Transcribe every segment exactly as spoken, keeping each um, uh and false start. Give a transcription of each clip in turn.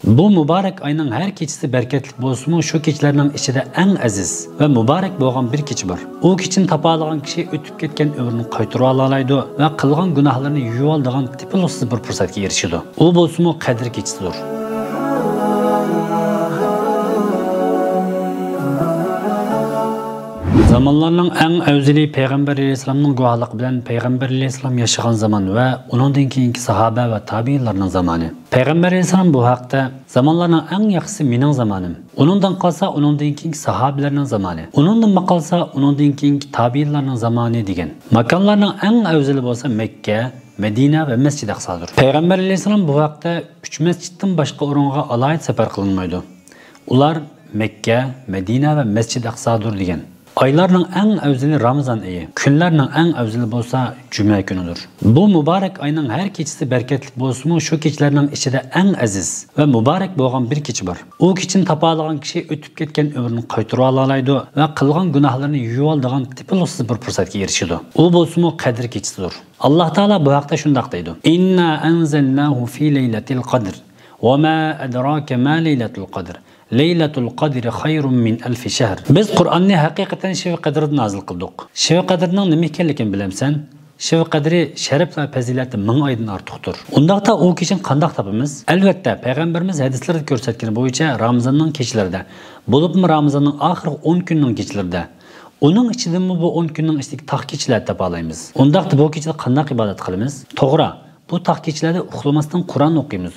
بۇ مۇبارەك ئاينىڭ ھەر كېچىسى بەرىكەتلىك بولسىمۇ، شۇ كېچىلەرنىڭ ئىچىدە ئەڭ ئەزىز ۋە مۇبارەك بولغان بىر كېچە بار. ئۇ كېچىنى تاپالىغان كىشى ئۆتۈپ كەتكەن ئۆمرىنى قايتۇرۇۋالالايدۇ ۋە قىلغان گۇناھلىرىنى يۇيۇۋالىدىغان تېپىلغۇسىز بىر پۇرسەتكە ئېرىشىدۇ. ئۇ بولسىمۇ قەدىر كېچىسىدۇر. زامانلارنىڭ ئەڭ ئەۋزىلى پەيغەمبەر ئەلەيھىسسالامنىڭ گۇۋاھلىقى بىلەن پەيغەمبەر ئەلەيھىسسالام ياشىغان زامان ۋە ئۇنىڭدىن كېيىنكى ساھابە ۋە تابىئىنلارنىڭ زامانى. پەيغەمبەر ئەلەيھىسسالام بۇ ھەقتە، «زامانلارنىڭ ئەڭ ياخشىسى مېنىڭ زامانىم. ئۇنىڭدىن قالسا ئۇنىڭدىن كېيىنكى ساھابىلەرنىڭ زامانى. ئۇنىڭدىنمۇ قالسا ئۇنىڭدىن كېيىنكى تابىئىنلارنىڭ زامانى» دېگەن. ماكانلارنىڭ ئەڭ ئەۋزىلى بولسا مەككە، مەدىنە ۋە مەسچىد ئەقسادۇر. پەيغەمبەر ئەلەيھىسسالام بۇ ھەقتە، «ئۈچ مەسچىتتىن باشقا ئورۇنغا ئالاھىدە سەپەر قىلىنمايدۇ. ئۇلار مەككە، مەدىنە ۋە مەسچىد ئەقسادۇر» دېگەن. ئايلارنىڭ ئەڭ ئەۋزىلى رامىزان ئېيى، كۈنلەرنىڭ ئەڭ ئەۋزىلى بولسا جۈمە كۈنىدۇر. بۇ مۇبارەك ئاينىڭ ھەر كېچىسى بەرىكەتلىك بولسىمۇ، شۇ كېچىلەرنىڭ ئىچىدە ئەڭ ئەزىز ۋە مۇبارەك بولغان بىر كېچە بار. ئۇ كېچىنى تاپالىغان كىشى ئۆتۈپ كەتكەن ئۆمرىنى قايتۇرۇۋالالايدۇ ۋە قىلغان گۇناھلىرىنى يۇيۇۋالىدىغان تېپىلغۇسىز بىر پۇرسەتكە ئېرىشىدۇ. ئۇ بولسىمۇ قەدىر كېچىسىدۇر. ئاللاھ تائالا بۇ ھەقتە شۇنداق دەيدۇ: «إنا أنزلناه في ليلة القدر وما أدراك ما ليلة القدر ليلة القدر خير من ألف شهر». بىز قۇرئاننى ھەقىقەتەن شېۋە قەدىردە نازىل قىلدۇق. شېۋە قەدىرنىڭ نېمە ئىكەنلىكىنى بىلەمسەن؟ شېۋە قەدرى شەرەپ ۋە پەزىلەتى مىڭ ئايدىن ئارتۇقتۇر. ئۇنداقتا ئۇ كېچىنى قانداق تاپىمىز؟ ئەلۋەتتە، پەيغەمبىرىمىز ھەدىسلىرىدە كۆرسەتكىنى بويىچە رامىزاننىڭ كېچىلىرىدە، بولۇپمۇ رامىزاننىڭ ئاخىرقى ئون كۈنىنىڭ كېچىلىرىدە، ئۇنىڭ ئىچىدىنمۇ بۇ ئون كۈننىڭ ئىچىدىكى تاق كېچىلەردە تاپالايمىز. ئۇنداقتا بۇ كېچىدە قانداق ئىبادەت قىلىمىز؟ توغرا، بۇ تاق كېچىلەردە ئۇخلىماستىن قۇرئان ئوقۇيمىز.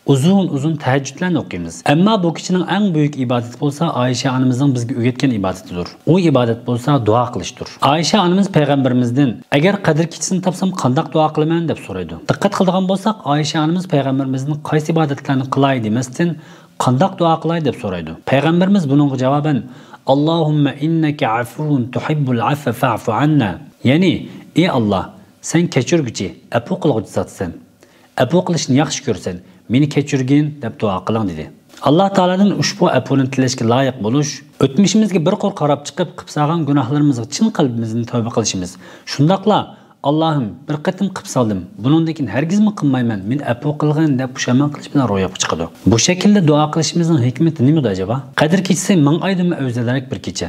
ئۇزۇن-ئۇزۇن تەھەججۇدلەرنى ئوقۇيمىز. ئەمما بۇ كېچىنىڭ ئەڭ بۈيۈك ئىبادىتى بولسا ئائىشە ئانىمىزنىڭ بىزگە ئۆگەتكەن ئىبادىتىدۇر. ئۇ ئىبادەت بولسا دۇئا قىلىشتۇر. ئائىشە ئانىمىز پەيغەمبىرىمىزدىن، «ئەگەر قەدىر كېچىسىنى تاپسام قانداق دۇئا قىلىمەن؟» دەپ سورايدۇ. دىققەت قىلىدىغان بولساق، ئائىشە ئانىمىز پەيغەمبىرىمىزدىن «قايسى ئىبادەتلەرنى قىلاي؟» دېمەستىن، «قانداق دۇئا قىلاي؟» دەپ سورايدۇ. پەيغەمبىرىمىز بۇنىڭغا جاۋابەن، «اللهم إنك عفو تحب العفو فاعف عنا.» يەنى، «ئى ئاللاھ، سەن كەچۈرگۈچى، ئەپۇ قىلغۇچى زاتسەن. ئەپۇ قىلىشنى ياخشى كۆرىسەن، مېنى كەچۈرگىن» دەپ دۇئا قىلىڭ، دېدى. ئاللاھ تائالادىن ئۇشبۇ ئەپۇنى تىلەشكە لايىق بولۇش، ئۆتمۈشىمىزگە بىر قۇر قاراپ چىقىپ، قىلىپ سالغان گۇناھلىرىمىزغا چىن قەلبىمىزدىن تەۋبە قىلىشىمىز. شۇنداقلا، «ئاللاھىم، بىر قېتىم قىلىپ سالدىم، بۇنىڭدىن كېيىن ھەرگىزمۇ قىلمايمەن، مېنى ئەپۇ قىلغىن» دەپ پۇشايمان قىلىش بىلەن روياپقا چىقىدۇ. بۇ شەكىلدە دۇئا قىلىشىمىزنىڭ ھېكمىتى نېمىدۇ ئەجەبا؟ قەدىر كېچىسى مىڭ ئايدىنمۇ ئەۋزەلرەك بىر كېچە.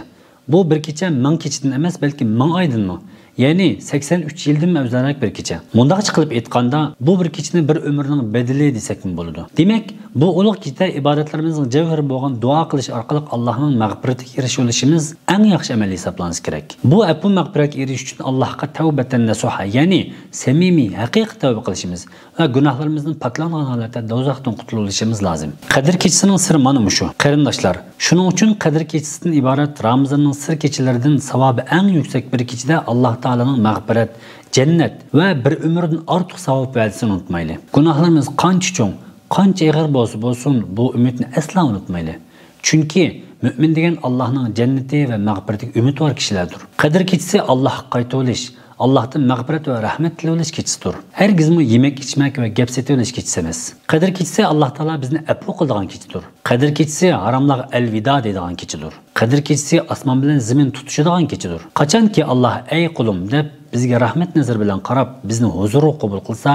بۇ بىر كېچە مىڭ كېچىدىن ئەمەس، بەلكى مىڭ ئايدىنمۇ، يەنى سەكسەن ئۈچ يىلدىنمۇ ئەۋزەلرەك بىر كېچە. مۇنداقچە قىلىپ ئېيتقاندا، بۇ بىر كېچىنى بىر ئۆمۈرنىڭ بەدىلى دېسەكمۇ بولىدۇ. دېمەك، بۇ ئۇلۇغ كېچىدە ئىبادەتلىرىمىزنىڭ جەۋھىرى بولغان دۇئا قىلىش ئارقىلىق ئاللاھنىڭ مەغپىرىتىگە ئېرىشىۋېلىشىمىز ئەڭ ياخشى ئەمەل ھېسابلانسا كېرەك. بۇ ئەپۇ مەغپىرەتكە ئېرىشىش ئۈچۈن ئاللاھقا تەۋبەتەن نەسۇھا، يەنى سەمىمىي، ھەقىقىي تەۋبە قىلىشىمىز ۋە گۇناھلىرىمىزدىن پاكلانغان ھالەتتە دوزاختىن قۇتۇلۇۋېلىشىمىز لازىم. قەدىر كېچىسىنىڭ سىرى مانا مۇشۇ. قېرىنداشلار، شۇنىڭ ئۈچۈن قەدىر كېچىسىدىن ئىبارەت رامىزاننىڭ سىر كېچىلىرىدىن ساۋابى ئەڭ يۈكسەك بىر كېچىدە ئاللاھ تائالانىڭ مەغپىرەت، جەننەت ۋە بىر ئۆمۈردىن ئارتۇق ساۋاب ۋەدىسىنى ئۇنتۇمايلى. گۇناھلىرىمىز قانچە چوڭ، قانچە ئېغىر بولسا بولسۇن، بۇ ئۈمىدنى ئەسلا ئۇنتۇمايلى. چۈنكى مۆمىن دېگەن ئاللاھنىڭ جەننىتى ۋە مەغپىرىتىگە ئۈمىدۋار كىشىلەردۇر. قەدىر كېچىسى ئاللاھقا قايتىۋېلىش، ئاللاھتىن مەغپىرەت ۋە رەھمەت تىلىۋېلىش كېچىسىدۇر. ھەرگىزمۇ يېمەك-ئىچمەك ۋە گەپ سېتىۋېلىش كېچىسى ئەمەس. قەدىر كېچىسى ئاللاھ تائالا بىزنى ئەپۇ قىلىدىغان كېچىدۇر. قەدىر كېچىسى ھاراملارغا ئەلۋىدا دەيدىغان كېچىدۇر. قەدىر كېچىسى ئاسمان بىلەن زېمىن تۇتىشىدىغان كېچىدۇر. قاچانكى ئاللاھ «ئەي قۇلۇم» دەپ، بىزگە رەھمەت نەزىرى بىلەن قاراپ، بىزنى ھۇزۇرىغا قوبۇل قىلسا،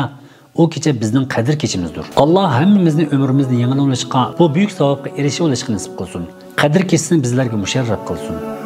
ئۇ كېچە بىزنىڭ قەدىر كېچىمىزدۇر. ئاللاھ ھەممىمىزنى ئۆمرىمىزنى يېڭىلىۋېلىشقا، بۇ بۈيۈك ساۋابقا ئېرىشىۋېلىشقا نېسىپ قىلسۇن. قەدىر كېچىسىنى بىزلەرگە مۇشەررەپ قىلسۇن.